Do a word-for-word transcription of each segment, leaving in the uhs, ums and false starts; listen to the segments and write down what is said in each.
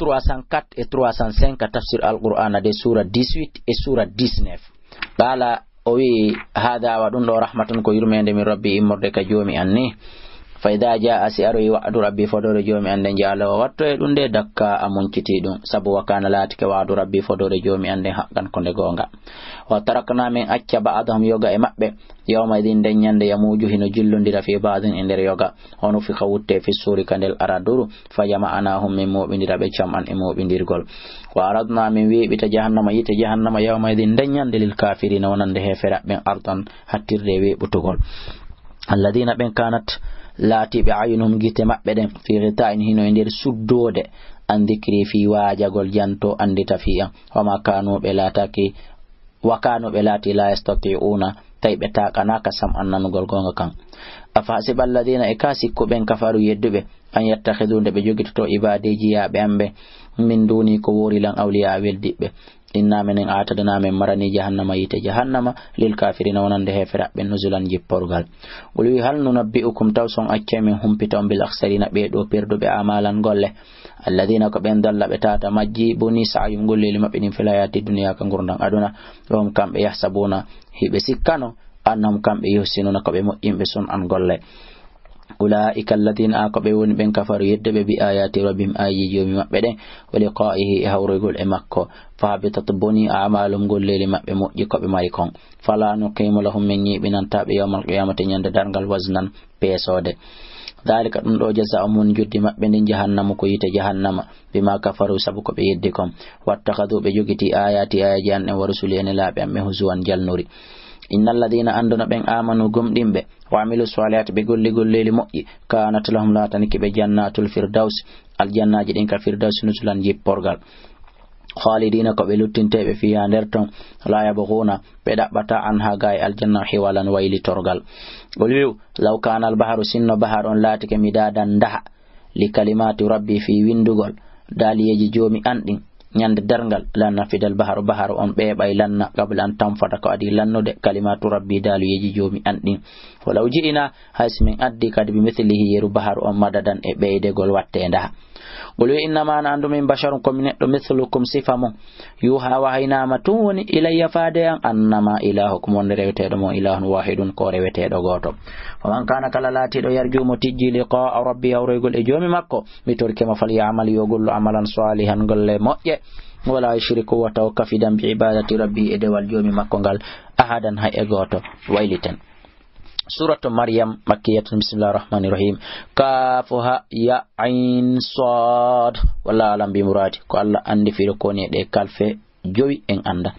trois cent quatre et trois cent cinq, tafsir Alqur'aana de, suura dix-huit e suura dix-neuf. Qaala, o wi'i, "Haada, wa ɗum ɗo, rahmatun, ko yurmeende min Rabbi, immorde ka Joomi an ni. Fa idaa jaa'a, si aroyi wa'du Rabbi, fodoore Joomi an nden, ja'alahu, o watto e ɗum nde dakka, a munciti ɗum. Sabu wa kaana, laatike wa'du Rabbi, fodoore Joomi an nden, haqqan, ko nde goonga. Wa taraknaa, min acca, ba'dahum, yoga e maɓɓe, yawma idin, nden ñande, yamuuju, hino jillondira, fii ba'din, e nder yoga. Wa nufikha, wutte, fi suuri, ka ndel araduru, fa jama'naahum, min mooɓindira ɓe jam'an, e mooɓindirgol. Wa aradnaa, min weeɓita, jahannama, yiite jahannama, yawma idin, nden ñande, lil kaafiriina, wonande heeferaaɓe ɓen, ardan, hattirde e weeɓutugol. Alladiina, ɓen, kaanat, laatiiɓe, a'yunuhum, gite maɓɓe ɗen, fii ghitaa'in, hino e nder suddoode, an dikri, fii waajagol, janto, anndita fii an. Wa maa kaanu, ɓe laataaki, wa kaanu, ɓe laati, laa yastati'uuna, tawi ɓe taaƙanaaka, sam'an, nanugol goonga kan. Afa hasiba alladiina, e ka sikku ɓen, kafaru, yedduɓe, an yattakhiduu, nde ɓe jogitoto, ibaadii, jiyaaɓe an ɓe, min duuni, ko woori lan, awliyaa, weldiɓɓe. Inna, menen, aatadnaa, men marani, jahannama, yiite jahannama, lil kaafiriina, wonande heeferaaɓe, nuzulan, jipporgal. Qul, wi, hal nunabbi'ukum, taw si on accay min humpita on, bil akhsariina, ɓee ɗoo perduɓe, a'maalan, golle. Alladiina, ko ɓen, dalla, ɓe taata, majji, boni, sa'yuhum, golleeli maɓɓe ɗin, fil hayaati dunya, ka ngurndan aduna, wa hum, kamɓe, yahsabuuna, hiɓe sikkano, annahum, kamɓe, yuhsinuuna, ko ɓe moƴƴinɓe, sun'an, golle. Ulaa'ika alladiina, a, ko ɓe woni ɓen, kafaru, yedduɓe, bi aayaati rabbihim, aayeeji Joomi maɓɓe ɗen, wa liqaa'ihi, e hawroygol e makko, fa habitat, boni, a'maaluhum, golleeli maɓɓe moƴƴi ko ɓe mari kon. Falaa nuqiimu lahum, min ñiiɓinantaa ɓe, yawmal qiyaamati, ñande darngal, waznan, peesoode. Daalika, ɗum ɗoo, jazaa'uhum, woni njoddi maɓɓe ndin, jahannamu, ko yiite jahannama, bimaa kafaru, sabu ko ɓe yeddi kon. Wattakhaduu, ɓe jogiti, aayaati, aayeeji an ɗen, wa rusulii, e nelaaɓe an ɓen, huzuwan, jalnuri. Inna alladiina, anndu no ɓen, aamanu, gomɗinɓe, wa amilu saalihaati, ɓe golli golleeli moƴƴi, kaanat lahum, laatanike ɓe, jannaatul firdaws, aljannaaji ɗin ka firdaws, nuzulan, jipporgal. Khaalidiina, ko ɓe luttinteeɓe, fiihaa, nder ton, laa yabghuuna, ɓe ɗaɓɓataa, anhaa, gaa e aljanna, hiwalan, waylitorgal. Qul, wi'u, law kaana al-bahru, sinno bahar on laatike, midaadan, ndaha, li kalimaati rabbi, fii winndugol daaliyeeji Joomi an ɗin, ñande darngal, la nafida al-bahru, baharu on ɓeeɓay, lanna, qabla an tanfada, ko adii lannude, kalimaatu rabbi, daaliyeeji Joomi an ɗin. Walaw ji'inaa, hay si min addii kadi, bi mislihi, yeru baharu on, madadan, e ɓeydegol wattee ndaha. Qul, wi, innamaa, ana anndu min, basharun, ko mi neɗɗo, mislukum, sifa mun, yuuhaa, wahaynaama tun woni, ilayya, faade e an, annamaa ilaahukum, wonde reweteeɗo mon, ilaahun waahidun, ko reweteeɗo gooto. Faman kaana, kala laatiiɗo, yarjuu, mo tijjii, liqaa'a rabbi, hawroygol e Joomi makko, mi torike mo, falya'mal, yo o gollu, amalan saalihan, golle moƴƴe, walaa yushrik, wota o kafidan, bi ibaadati rabbi, e dewal Joomi makko ngal, ahadan, hay e gooto. Wayliten. Suuratu Maryam, makkiyatun, bismillahir rahmanir rahim. Kaaf, haa, yaa, ayn, saad. Wallaahu a'lam bi muraadi. Ko Alla anndi firo ko woni e ɗee kalfe jowi, en anndaa.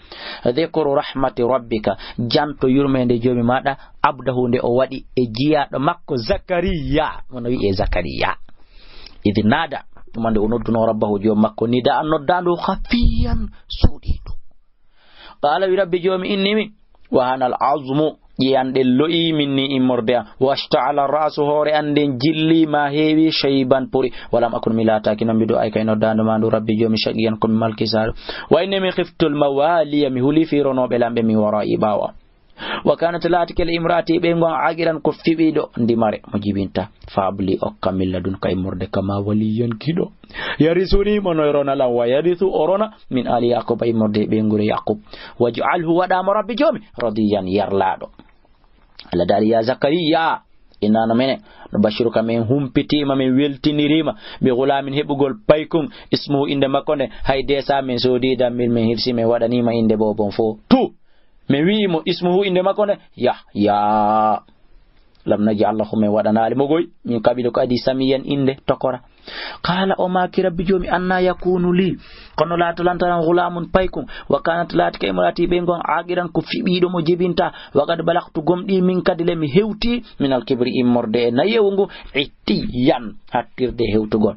Dhikru rahmati rabbika, janto yurmeende Joomi maaɗa, abdahu, nde o waɗi e jiyaaɗo makko Zakariya. Wano wi'ee Zakariya. Idh naada, tuma nde o noddunoo rabbahu, Joomi makko, nidaa'an, noddaandu, khafiyan, suuɗiiɗo. Qaala, wi, rabbi Joomi, inni mi, wa hanal azmu, ƴi'e an ɗen lo'ii, minni, immorde am, washta'ala ra'su, hoore an nden jillii, ma heewi, shayban, puri, walam akun, mi laataaki, non mbiɗo ay kay noddaandu maa ndu, rabbi Joomi, shaqiyan, ko mi malkisaaɗo. Wa inni, mi khiftul mawaliya, mi hulii fii ronooɓe lamɓe, min wara'i, ɓaawo am. Wa kanat, laatike le, imraati, ɓeyngu an, aqiran, ko fiɓiiɗo, ndimare, mo jibinta. Fa hab li, okkam, min ladunka, immorde ka maa, waliyan, giɗo. Yarisuni, mo no rona lan, wa yarisu, o rona, min ali Yaquba, immorde e ɓeynguure Yaqub. Waj'alhu, waɗaa mo, rabbi Joomi, radiyan, yarlaaɗo. Alla daali, yaa Zakariya, inna no menen, nubashiruka, men humpitiima, men weltiniriima, bi ghulamin, heɓugol paykun, ismuhu, innde makko nde, hay desa men soodii dammil, men hirsii, men waɗaniima innde boobon fof. Tout. Men wi'i mo, ismuhu, innde makko nde, Yahya. Lam naj'al lahu, men waɗanaali mo goy, min qablu, ko adii, samiyan, innde tokora. Qaala, o maaki, rabbi Joomi, anna yakunu li, kono laatolantaran ghulamun, paykun, wa kanat, laatike, imraati, ɓeyngu an, aqiran, ko fiɓiiɗo mo jibinta, wa qad balagtu, gomɗii min kadi le, mi hewtii, minal kibri, immorde e nayewu ngu, ittiyan, hattirde e hewtugol.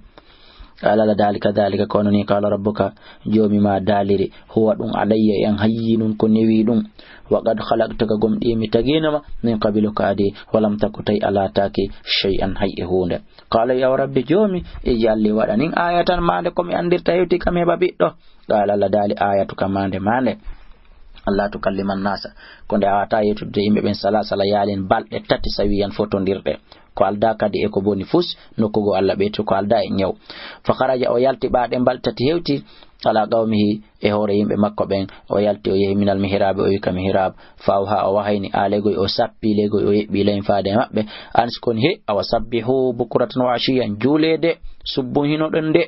Qaala, Alla daali, kadhalika, ko hono nii, qaala rabbuka, Joomi maa daaliri, huwa, ɗum, alayya, e an, hayyinun, ko newii ɗum. Wa qad khalaqtuka, gomɗii mi tagiino ma, min qablu, ko adii, wa lam taku, tawi a laataaki, shay'an, hay e huunde. Qaala, yo rabbi Joomi, ij'al li, waɗan in, ayatan, maande ko mi anndirta, hewtii ka mi heɓa ɓiɗɗo. Qaala, Alla daali, ayatuka, maande maa nde. Alla tukalliman nasa, ko nde a wata yewtude yimɓe ɓen sala sala yaalin balɗe tati sawiyan fotondirɗe. Ko alda kadi e ko boni fus, nokku goo Alla ɓeytu ko alda e ñaw. Fa kharaja, o yalti ɓaade balɗe tati hewti, ala qawmihi, e hoore yimɓe makko ɓen. O yalti, o yehi minal mihraabi, o wi ka mihrab. Fa awha, o wahayni, aaleegoy, o sappi leegoy, o yeɓɓi layin faade e maɓɓe. An si kon he, awa sabbihu bukratan wa ashiyan, juuleede, subbuhinoɗon nde.